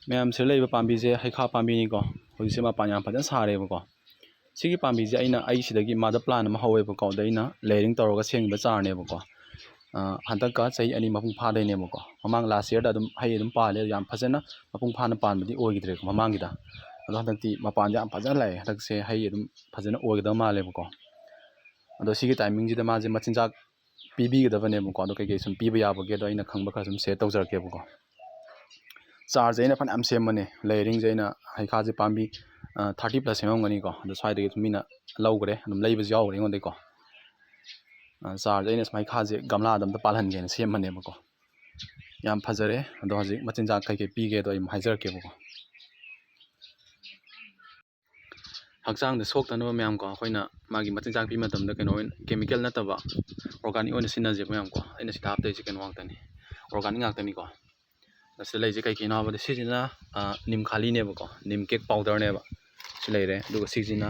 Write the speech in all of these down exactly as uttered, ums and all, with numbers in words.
ꯃꯌꯥꯝ, ꯁꯤꯗ ꯂꯩꯔꯤꯕ ꯄꯥꯝꯕꯤꯁꯦ ꯍꯩꯈꯥ ꯄꯥꯝꯕꯤꯅꯤꯀꯣ꯫ ꯍꯧꯖꯤꯛꯁꯦ ꯃꯄꯥꯟ ꯌꯥꯝ ꯐꯖꯅ ꯁꯥꯔꯦꯕꯀꯣ꯫ ꯁꯤꯒꯤ ꯄꯥꯝꯕꯤꯁꯦ ꯑꯩꯅ, ꯑꯩ ꯁꯤꯗꯒꯤ mother plant ꯑꯃ ꯍꯧꯋꯦꯕꯀꯣ, ꯑꯗ ꯑꯩꯅ layering ꯇꯧꯔꯒ ꯁꯦꯝꯈꯤꯕ ꯆꯥꯔꯅꯦꯕꯀꯣ꯫ ꯑ, ꯍꯟꯗꯛꯀ ꯆꯍꯤ ꯑꯅꯤ ꯃꯄꯨꯡ ꯐꯥꯗꯣꯏꯅꯦꯕꯀꯣ꯫ ꯃꯃꯥꯡ last yearꯗ ꯑꯗꯨꯝ ꯍꯩ ꯑꯗꯨꯝ ꯄꯥꯜꯂꯦ, ꯌꯥꯝ ꯐꯖꯅ ꯃꯄꯨꯡ ꯐꯥꯅ ꯄꯥꯟꯕꯗꯤ ꯑꯣꯏꯈꯤꯗ꯭ꯔꯦꯀꯣ ꯃꯃꯥꯡꯒꯤꯗ꯫ ꯑꯗꯣ ꯍꯟꯗꯛꯇꯤ ꯃꯄꯥꯟꯁꯦ ꯌꯥꯝ ꯐꯖꯅ ꯂꯥꯛꯑꯦ꯫ ꯍꯟꯗꯛꯁꯦ ꯍꯩ ꯑꯗꯨꯝ ꯐꯖꯅ ꯑꯣꯏꯒꯗꯕ ꯃꯥꯜꯂꯦꯕꯀꯣ꯫ ꯑꯗꯣ ꯁꯤꯒꯤ timingꯁꯤꯗ ꯃꯥꯁꯦ ꯃꯆꯤꯟꯖꯥꯛ ꯄꯤꯕꯤꯒꯗꯕꯅꯦꯕꯀꯣ꯫ ꯑꯗꯣ ꯀꯩꯀꯩ ꯁꯨꯝ ꯄꯤꯕ ꯌꯥꯕꯒꯦ, ꯑꯗꯣ ꯑꯩꯅ ꯈꯪꯕ ꯈꯔ ꯁꯨꯝ share ꯇꯧꯖꯔꯛꯀꯦꯕꯀꯣ꯫ ꯆꯥꯔꯁꯦ ꯑꯩꯅ ꯐꯅꯌꯥꯝ ꯁꯦꯝꯕꯅꯦ, layeringꯁꯦ ꯑꯩꯅ ꯍꯩꯈꯥꯁꯦ ꯄꯥꯝꯕꯤ, ꯑ, thirty plus ꯁꯦꯝꯃꯝꯒꯅꯤꯀꯣ꯫ ꯑꯗꯣ ꯁ꯭ꯋꯥꯏꯗꯒꯤ ꯑꯗꯨꯝ ꯃꯤꯅ ꯂꯧꯈ꯭ꯔꯦ, ꯑꯗꯨꯝ ꯂꯩꯕꯁꯨ ꯌꯥꯎꯈ꯭ꯔꯦ ꯑꯩꯉꯣꯟꯗꯒꯤꯀꯣ꯫ ꯑ, ꯆꯥꯔꯁꯦ ꯑꯩꯅ ꯁꯨꯃꯥꯏꯅ ꯍꯩꯈꯥꯁꯦ ꯒꯝꯂꯥꯗ ꯑꯝꯇ ꯄꯥꯜꯍꯟꯒꯦꯅ ꯁꯦꯝꯕꯅꯦꯕꯀꯣ꯫ ꯌꯥꯝ ꯐꯖꯔꯦ꯫ ꯑꯗꯣ ꯍꯧꯖꯤꯛ ꯃꯆꯤꯟꯖꯥꯛ ꯀꯩꯀꯩ ꯄꯤꯒꯦꯗꯣ ꯑꯩ ꯑꯃꯨꯛ ꯍꯥꯏꯖꯔꯛꯀꯦꯕꯀꯣ꯫ ꯍꯛꯆꯥꯡꯗ ꯁꯣꯛꯇꯅꯕ ꯃꯌꯥꯝ ꯀꯣ, ꯑꯩꯈꯣꯏꯅ ꯃꯥꯒꯤ ꯃꯆꯤꯟꯖꯥꯛ ꯄꯤꯕ ꯃꯇꯝꯗ ꯀꯩꯅꯣ ꯑꯣꯏꯅ, chemical ꯅꯠꯇꯕ organic ꯑꯣꯏꯅ ꯁꯤꯖꯤꯟꯅꯁꯦꯕ ꯃꯌꯥꯝ ꯀꯣ꯫ ꯑꯩꯅ ꯁꯤꯗ ꯍꯥꯞꯇꯣꯏꯁꯦ ꯀꯩꯅꯣ ꯉꯥꯛꯇꯅꯤ, organic ꯉꯥꯛꯇꯅꯤꯀꯣ꯫ ꯑꯁꯤꯗ ꯂꯩꯁꯦ ꯀꯩ ꯀꯩꯅꯣ ꯍꯥꯏꯕꯗ, ꯁꯤꯁꯤꯅ, ꯑ, ꯅꯤꯝ ꯈꯥꯂꯤꯅꯦꯕꯀꯣ, ꯅꯤꯝ cake powderꯅꯦꯕ꯫ ꯁꯤ ꯂꯩꯔꯦ꯫ ꯑꯗꯨꯒ ꯁꯤꯒꯤꯁꯤꯅ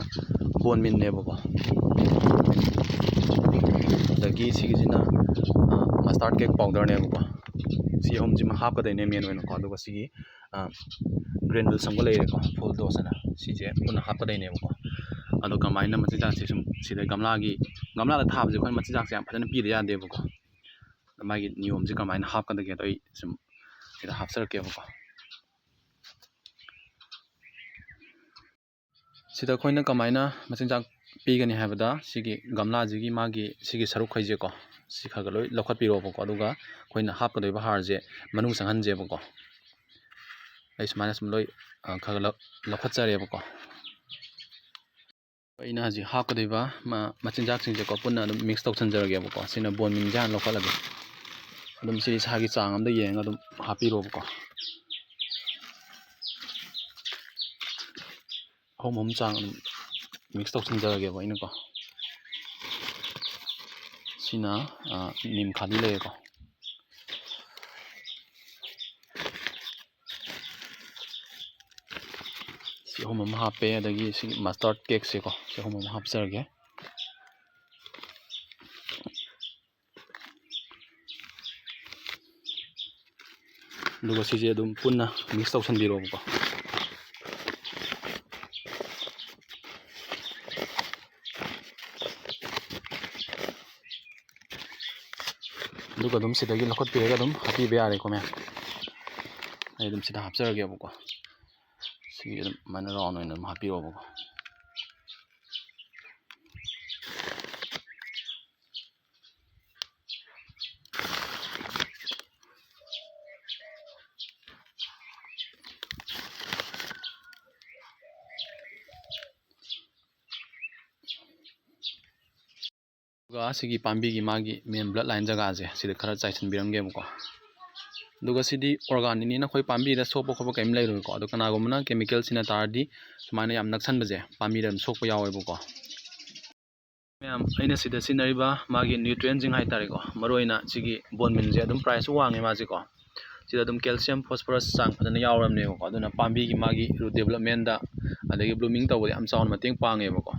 bone mealꯅꯦꯕꯀꯣ꯫ ꯑꯗꯒꯤ ꯁꯤꯒꯤꯁꯤꯅ, ꯑ, mustard cake powderꯅꯦꯕꯀꯣ꯫ ꯁꯤ ꯑꯍꯨꯝꯁꯤꯃ ꯍꯥꯞꯀꯗꯣꯏꯅꯦ main ꯑꯣꯏꯅꯀꯣ꯫ ꯑꯗꯨꯒ ꯁꯤꯒꯤ, ꯑ, granule ꯑꯃꯒ ꯂꯩꯔꯦꯀꯣ, full dose ꯑꯅ꯫ ꯁꯤꯁꯦ ꯄꯨꯟꯅ ꯍꯥꯞꯀꯗꯣꯏꯅꯦꯕꯀꯣ꯫ ꯑꯗꯣ ꯀꯃꯥꯏꯅ ꯃꯆꯤꯟꯖꯥꯛꯁꯦ ꯁꯨꯝ ꯁꯤꯗ ꯒꯝꯂꯥꯒꯤ, ꯒꯝꯂꯥꯗ ꯊꯥꯕꯁꯦ ꯑꯩꯈꯣꯏ ꯃꯆꯤꯟꯖꯥꯛꯁꯦ ꯌꯥꯝ ꯐꯖꯅ ꯄꯤꯗ ꯌꯥꯗꯦꯕꯀꯣ꯫ ꯃꯥꯒꯤ ꯅꯤꯌꯣꯝꯁꯦ ꯀꯃꯥꯏꯅ ꯍꯥꯞꯀꯗꯒꯦꯗꯣ ꯑꯩ ꯁꯨꯝ ꯁꯤꯗ ꯍꯥꯞꯆꯔꯛꯀꯦꯕꯀꯣ꯫ ꯁꯤꯗ ꯑꯩꯈꯣꯏꯅ ꯀꯃꯥꯏꯅ ꯃꯆꯤꯟꯖꯥꯛ ꯄꯤꯒꯅꯤ ꯍꯥꯏꯕꯗ, ꯁꯤꯒꯤ ꯒꯝꯂꯥꯁꯤꯒꯤ ꯃꯥꯒꯤ ꯁꯤꯒꯤ ꯁꯔꯨꯛꯈꯩꯁꯦꯀꯣ, ꯁꯤ ꯈꯔ ꯈꯔ ꯂꯣꯏ ꯂꯧꯈꯠꯄꯤꯔꯣꯕꯀꯣ꯫ ꯑꯗꯨꯒ ꯑꯩꯈꯣꯏꯅ ꯍꯥꯞꯀꯗꯣꯏꯕ ꯍꯥꯔꯁꯦ ꯃꯅꯨꯡ ꯆꯪꯍꯟꯁꯦꯕꯀꯣ꯫ ꯑꯩ ꯁꯨꯃꯥꯏꯅ ꯁꯨꯝ ꯂꯣꯏ, ꯑ, ꯈꯔ ꯈꯔ ꯂꯧ-, ꯂꯧꯈꯠꯆꯔꯦꯕꯀꯣ꯫ ꯑꯩꯅ ꯍꯧꯖꯤꯛ ꯍꯥꯞꯀꯗꯣꯏꯕ ꯃ-, ꯃꯆꯤꯟꯖꯥꯛꯁꯤꯡꯁꯦꯀꯣ, ꯄꯨꯟꯅ ꯑꯗꯨꯝ mix ꯇꯧꯁꯟꯖꯔꯒꯦꯕꯀꯣ꯫ ꯁꯤꯅ bone mealꯁꯦ ꯍꯥꯟꯅ ꯂꯧꯈꯠꯂꯒꯦ꯫ ꯑꯗꯨꯝ ꯁꯤ ꯏꯁꯥꯒꯤ ꯆꯥꯡ ꯑꯃꯗ ꯌꯦꯡꯉꯒ ꯑꯗꯨꯝ ꯍꯥꯞꯄꯤꯔꯣꯕꯀꯣ꯫ ꯑꯍꯨꯝ ꯑꯍꯨꯝ ꯆꯥꯡ ꯑꯗꯨꯝ mix ꯇꯧꯁꯤꯟꯖꯔꯒꯦꯕ ꯑꯩꯅꯀꯣ꯫ ꯁꯤꯅ, ꯑ, ꯅꯤꯝ ꯈꯥꯂꯤ ꯂꯩꯔꯦꯀꯣ꯫ ꯁꯤ ꯑꯍꯨꯝ ꯑꯃ ꯍꯥꯞꯄꯦ, ꯑꯗꯒꯤ ꯁꯤ mustard cakeꯁꯦꯀꯣ, ꯁꯤ ꯑꯍꯨꯝ ꯑꯃ ꯍꯥꯞꯆꯔꯒꯦ꯫ ꯑꯗꯨꯒ ꯁꯤꯁꯦ ꯑꯗꯨꯝ ꯄꯨꯟꯅ ꯃꯤꯛꯁ ꯇꯧꯁꯟꯕꯤꯔꯣꯕꯀꯣ꯫ ꯑꯗꯨꯒ ꯑꯗꯨꯝ ꯁꯤꯗꯒꯤ ꯂꯧꯈꯠꯄꯤꯔꯒ ꯑꯗꯨꯝ ꯍꯥꯞꯄꯤꯕ ꯌꯥꯔꯦꯀꯣ ꯃꯌꯥꯝ꯫ ꯑꯩ ꯑꯗꯨꯝ ꯁꯤꯗ ꯍꯥꯞꯆꯔꯒꯦꯕꯀꯣ꯫ ꯁꯤꯒꯤ ꯑꯗꯨꯝ ꯑꯗꯨꯃꯥꯏꯅ ꯔꯥꯎꯟ ꯑꯣꯏꯅ ꯑꯗꯨꯝ ꯍꯥꯞꯄꯤꯔꯛꯑꯣꯕꯀꯣ꯫ ꯑꯗꯨꯒ ꯁꯤꯒꯤ ꯄꯥꯝꯕꯤꯒꯤ ꯃꯥꯒꯤ ꯃꯦꯟ ꯕ꯭ꯂꯠ ꯂꯥꯏꯟ ꯖꯒꯥꯁꯦ ꯁꯤꯗ ꯈꯔ ꯆꯥꯏꯁꯤꯟꯕꯤꯔꯝꯒꯦꯕꯀꯣ꯫ ꯑꯗꯨꯒ ꯁꯤꯗꯤ ꯑꯣꯔꯒꯥꯅꯤꯛꯅꯤꯅ ꯑꯩꯈꯣꯏ ꯄꯥꯝꯕꯤꯗ ꯁꯣꯛꯄ ꯈꯣꯠꯄ ꯀꯔꯤꯝ ꯂꯩꯔꯣꯏꯀꯣ꯫ ꯑꯗꯣ ꯀꯅꯥꯒꯨꯝꯕꯅ ꯀꯦꯃꯤꯀꯦꯜ ꯁꯤꯖꯤꯟꯅ ꯇꯥꯔꯗꯤ ꯁꯨꯃꯥꯏꯅ ꯌꯥꯝ ꯅꯛꯁꯟꯕꯁꯦ ꯄꯥꯝꯕꯤꯗ ꯑꯗꯨꯝ ꯁꯣꯛꯄ ꯌꯥꯎꯋꯦꯕꯀꯣ꯫ ꯃꯌꯥꯝ, ꯑꯩꯅ ꯁꯤꯗ ꯁꯤꯖꯤꯟꯅꯔꯤꯕ ꯃꯥꯒꯤ ꯅ꯭ꯌꯨꯇ꯭ꯔꯤꯌꯦꯟꯁꯤꯡ ꯍꯥꯏꯇꯥꯔꯦꯀꯣ, ꯃꯔꯨꯑꯣꯏꯅ ꯁꯤꯒꯤ ꯕꯣꯟ ꯃꯤꯜꯁꯦ ꯑꯗꯨꯝ ꯄ꯭ꯔꯥꯏꯁꯁꯨ ꯋꯥꯡꯉꯦ ꯃꯥꯁꯦꯀꯣ꯫ ꯁꯤꯗ ꯑꯗꯨꯝ ꯀꯦꯜꯁꯤꯌꯝ, ꯐꯣꯁꯐꯔꯁ ꯆꯥꯡ ꯐꯖꯅ ꯌꯥꯎꯔꯕꯅꯦꯕꯀꯣ꯫ ꯑꯗꯨꯅ ꯄꯥꯝꯕꯤꯒꯤ ꯃꯥꯒꯤ ꯔꯨꯠ ꯗꯦꯕꯂꯞꯃꯦꯟꯗ ꯑꯗꯒꯤ ꯕ꯭ꯂꯨꯃꯤꯡ ꯇꯧꯕꯗ ꯌꯥꯝ ꯆꯥꯎꯅ ꯃꯇꯦꯡ ꯄꯥꯡꯉꯦꯕꯀꯣ꯫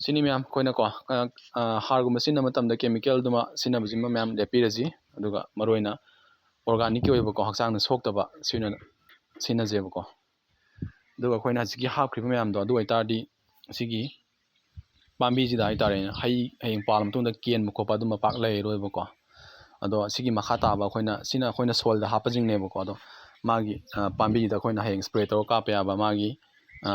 ꯁꯤꯅꯤ ꯃꯌꯥꯝ ꯑꯩꯈꯣꯏꯅꯀꯣ, ꯑ, ꯑ, ꯍꯥꯔꯒꯨꯝꯕ ꯁꯤꯖꯤꯟꯅꯕ ꯃꯇꯝꯗ ꯀꯦꯃꯤꯀꯦꯜꯗꯨꯃ ꯁꯤꯖꯤꯟꯅꯕꯁꯤꯃ ꯃꯌꯥꯝ ꯂꯦꯞꯄꯤꯔꯁꯤ꯫ ꯑꯗꯨꯒ ꯃꯔꯨꯑꯣꯏꯅ ꯑꯣꯔꯒꯥꯅꯤꯛꯀꯤ ꯑꯣꯏꯕꯀꯣ, ꯍꯛꯆꯥꯡꯗ ꯁꯣꯛꯇꯕ ꯁꯤ ꯑꯣꯏꯅ ꯁꯤꯖꯤꯟꯅꯁꯦꯕꯀꯣ꯫ ꯑꯗꯨꯒ ꯑꯩꯈꯣꯏꯅ ꯍꯧꯖꯤꯛꯀꯤ ꯍꯥꯞꯈ꯭ꯔꯤꯕ ꯃꯌꯥꯝꯗꯣ ꯑꯗꯨ ꯑꯣꯏꯇꯥꯔꯗꯤ ꯁꯤꯒꯤ ꯄꯥꯝꯕꯤꯁꯤꯗ ꯍꯥꯏꯇꯥꯔꯦꯅꯦ, ꯍꯩ ꯍꯌꯦꯡ ꯄꯥꯜꯂ ꯃꯇꯨꯡꯗ ꯀꯦꯟꯕ ꯈꯣꯠꯄ ꯑꯗꯨꯝꯕ ꯄꯥꯛ ꯂꯩꯔꯔꯣꯏꯕꯀꯣ꯫ ꯑꯗꯣ ꯁꯤꯒꯤ ꯃꯈꯥ ꯇꯥꯕ ꯑꯩꯈꯣꯏꯅ, ꯁꯤꯅ ꯑꯩꯈꯣꯏꯅ ꯁꯣꯏꯜꯗ ꯍꯥꯞꯄꯁꯤꯡꯅꯦꯕꯀꯣ꯫ ꯑꯗꯣ ꯃꯥꯒꯤ, ꯑ, ꯄꯥꯝꯕꯤꯁꯤꯗ ꯑꯩꯈꯣꯏꯅ ꯍꯌꯦꯡ ꯁ꯭ꯄ꯭ꯔꯦ ꯇꯧꯔꯒ ꯀꯥꯞꯄ ꯌꯥꯕ ꯃꯥꯒꯤ, ꯑ,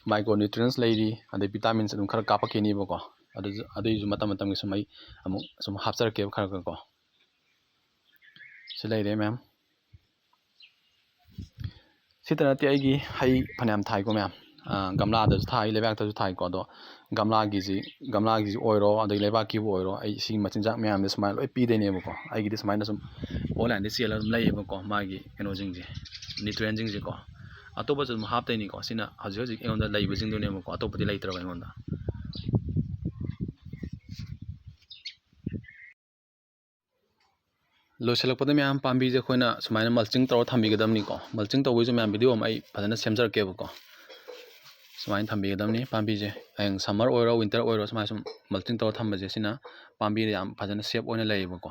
ꯃꯥꯏꯀ꯭ꯔꯣ ꯅ꯭ꯌꯨꯇ꯭ꯔꯤꯌꯦꯟꯁ ꯂꯩꯔꯤ, ꯑꯗꯩ ꯚꯤꯇꯥꯃꯤꯟꯁ ꯑꯗꯨꯝ ꯈꯔ ꯀꯥꯞꯄꯛꯈꯤꯅꯤꯕꯀꯣ꯫ ꯑꯗꯨꯁꯨ, ꯑꯗꯨꯒꯤꯁꯨ ꯃꯇꯝ ꯃꯇꯝꯒꯤ ꯁꯨꯝ ꯑꯩ ꯑꯃꯨꯛ ꯁꯨꯝ ꯍꯥꯞꯆꯔꯛꯀꯦꯕ ꯈꯔ ꯈꯔ ꯀꯣ꯫ ꯁꯤ ꯂꯩꯔꯦ ꯃꯌꯥꯝ꯫ ꯁꯤꯇ ꯅꯠꯇꯦ, ꯑꯩꯒꯤ ꯍꯩ ꯐꯅꯌꯥꯝ ꯊꯥꯏꯀꯣ ꯃꯌꯥꯝ꯫ ꯑ, ꯒꯝꯂꯥꯗꯁꯨ ꯊꯥꯏ, ꯂꯩꯕꯥꯛꯇꯁꯨ ꯊꯥꯏꯀꯣ꯫ ꯑꯗꯣ ꯒꯝꯂꯥꯒꯤꯁꯤ, ꯒꯝꯂꯥꯒꯤꯁꯨ ꯑꯣꯏꯔꯣ, ꯑꯗꯩ ꯂꯩꯕꯥꯛꯀꯤꯕꯨ ꯑꯣꯏꯔꯣ, ꯑꯩ ꯁꯤꯒꯤ ꯃꯆꯤꯟꯖꯥꯛ ꯃꯌꯥꯝꯁꯦ ꯁꯨꯃꯥꯏꯅ ꯂꯣꯏ ꯄꯤꯗꯣꯏꯅꯦꯕꯀꯣ꯫ ꯑꯩꯒꯤꯗꯤ ꯁꯨꯃꯥꯏꯅ ꯁꯨꯝ ꯑꯣꯟꯂꯥꯏꯟꯗ ꯆꯦꯜꯂꯒ ꯑꯗꯨꯝ ꯂꯩꯌꯦꯕꯀꯣ, ꯃꯥꯒꯤ ꯀꯩꯅꯣꯁꯤꯡꯁꯦ, ꯅ꯭ꯌꯨꯇ꯭ꯔꯤꯌꯦꯟꯁꯤꯡꯁꯦꯀꯣ꯫ ꯑꯇꯣꯞꯄꯁꯨ ꯑꯗꯨꯝ ꯍꯥꯞꯇꯣꯏꯅꯤꯀꯣ꯫ ꯁꯤꯅ ꯍꯧꯖꯤꯛ ꯍꯧꯖꯤꯛ ꯑꯩꯉꯣꯟꯗ ꯂꯩꯕꯁꯤꯡꯗꯨꯅꯦꯕꯀꯣ, ꯑꯇꯣꯞꯄꯗꯤ ꯂꯩꯇ꯭ꯔꯕ ꯑꯩꯉꯣꯟꯗ꯫ ꯂꯣꯏꯁꯤꯜꯂꯛꯄꯗ ꯃꯌꯥꯝ, ꯄꯥꯝꯕꯤꯁꯦ ꯑꯩꯈꯣꯏꯅ ꯁꯨꯃꯥꯏꯅ ꯃꯜꯆꯤꯡ ꯇꯧꯔ ꯊꯝꯕꯤꯒꯗꯕꯅꯤꯀꯣ꯫ ꯃꯜꯆꯤꯡ ꯇꯧꯕꯒꯤꯁꯨ ꯃꯌꯥꯝ ꯚꯤꯗꯤꯑꯣ ꯑꯃ ꯑꯩ ꯐꯖꯅ ꯁꯦꯝꯖꯔꯛꯀꯦꯕꯀꯣ꯫ ꯁꯨꯃꯥꯏꯅ ꯊꯝꯕꯤꯒꯗꯕꯅꯤ ꯄꯥꯝꯕꯤꯁꯦ꯫ ꯍꯌꯦꯡ ꯁꯝꯃꯔ ꯑꯣꯏꯔꯣ, ꯋꯤꯟꯇꯔ ꯑꯣꯏꯔꯣ, ꯁꯨꯃꯥꯏꯅ ꯁꯨꯝ ꯃꯜꯆꯤꯡ ꯇꯧꯔ ꯊꯝꯕꯁꯦ, ꯁꯤꯅ ꯄꯥꯝꯕꯤꯗ ꯌꯥꯝ ꯐꯖꯅ ꯁꯦꯞ ꯑꯣꯏꯅ ꯂꯩꯌꯦꯕꯀꯣ꯫